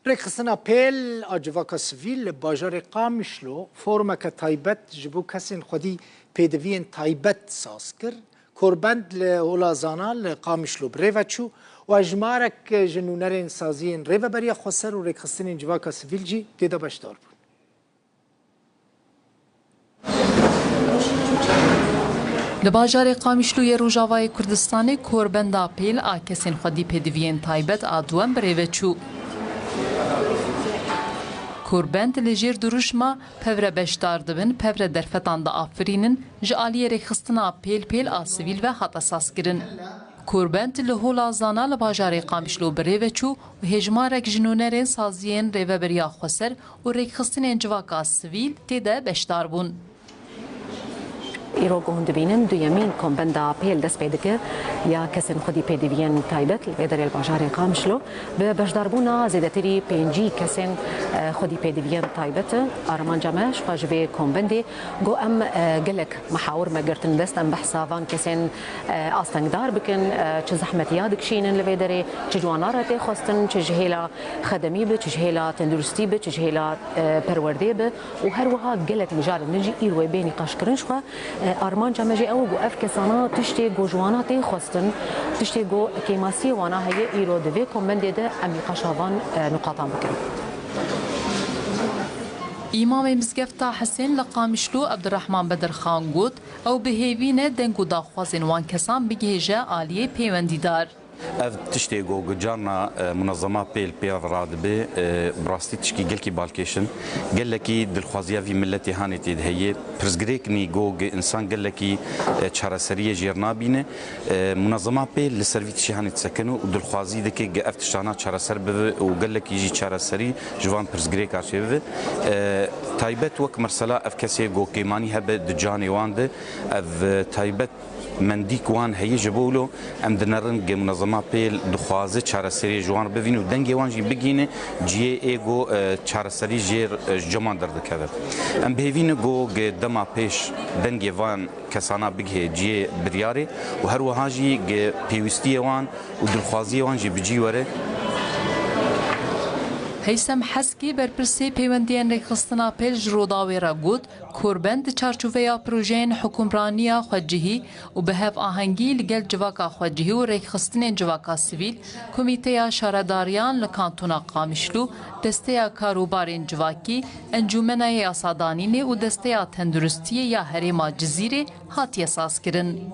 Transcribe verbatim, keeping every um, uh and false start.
Rêkxistina Pêl a Civaka Sivîl li bajarê Qamişlo formeke taybet ji bo kesên xwedî pêdiviyên taybet saz kir. Korbend li Hola Zana li Qamişlo bi rê ve çû û hejmarek ji nûnerên saziyên Rêveberiya Xweser û rêkxistinên civaka sivîl jî tê de beşdar bûn. Li bajarê Qamişlo yê Rojavayê Kurdistanê korbenda pêl a kesên xwedî pêdiviyên taybet a duwem bi rê ve çû. Korbend li jêr dirûşma pevre beşdar dibin, pevre derfetan diafirînin, ji aliyê rêkxistina pêl pêl a sivîl ve hate sazkirin. Korbend li Hola Zana li bajarê Qamişlo bi rê ve çû û hêjmarek ji nûnerên saziyên Rêveberiya Xweser û rêkxistinên civaka sivîl tê de beşdar bûn. Îro ku hûn dibînin, duyemîn kombenda pêl dest pê dike ya kesên xwedî pêdiviyên taybet li vê derê li bajarê Qamişlo bi beşdarbûna zêdetirî pêncî kesên, e, xwedî pêdiviyên taybet. Armanca me ji xwe ji vê kombendê ku em, e, gelek mehawir me girtin dest, em behsa van kesên, e, astengdar bikin, e, çi zehmetiya dikişînin li vê derê, çi ji wan re tê xwestin, çi ji hêla xedemî bi, çi ji hêla tenduristî bi, çi ji hêla, e, perwerdê bi û her wiha gelek mijarên din jî îro ê bê nîqaşkirin. Ji xwe, e, armanca me jî ew e ku ev kesana tiştê ku ji wana tê xwestin, tiştê ku kêmasiyê wana heye, îro di vê kombendê de em nîqaşa van, e, nuqatan bikin. Îmamê Mizgefta Hisên li Qamişlo Ebdurrehman Bedirxan got, ew bi hêvî ne deng û daxwazên wan kesan bigihêje aliyê pêwendîdar. Ev tiştê ku carna, e, munezema pêl pê ve radibe, e, bi rastî tişkî gelkî balkêş in. Gelekî dilxwaziya vî miletê hanê tê de heye. Pirsgirêk nî ku insan gelekî, e, çareseriyê jêr nabîne. E, munezema pêl li ser vî tiştê hanê disekine û dilxwazî dike ku ev tiştana çareser bibe û gelekî jî çareserî ji van pirsgirêka çêbibe. E, taybet wek mesela ev kesê ku kêmanî hebe di canê wan de, ev, e, taybet mendîk wan heye, ji bo wilo em dinerin ku munezema pêl dixwaze çareseriyê ji wan re bivîne û dengê wan jî bigihîne cihê ê ku, e, çareserî jê re, e, ji cem wan derdikeve. Em bi hêvî ne ku dema pêş dengê van kesana bigihê cihê biryarê û her wiha jî ku pêwîstiyê wan û dilxwaziyê wan jî bi cî were. Heysem Heskî, berpirsê peywendiyên rêkxistina pêl, ji Rûdawê re got, Korbend di çarçoveya projeyên hukimraniya xwecihî û bi hevahengî li gel civaka xwecihî û rêkxistinên civaka sivîl, Komîteya Şaredariyan li Kantona Qamişlo, Desteya Karûbarên Civakî, Encûmena Yasadanînê û Desteya Tenduristiyê ya Herêma Cizîrê hatiye sazkirin.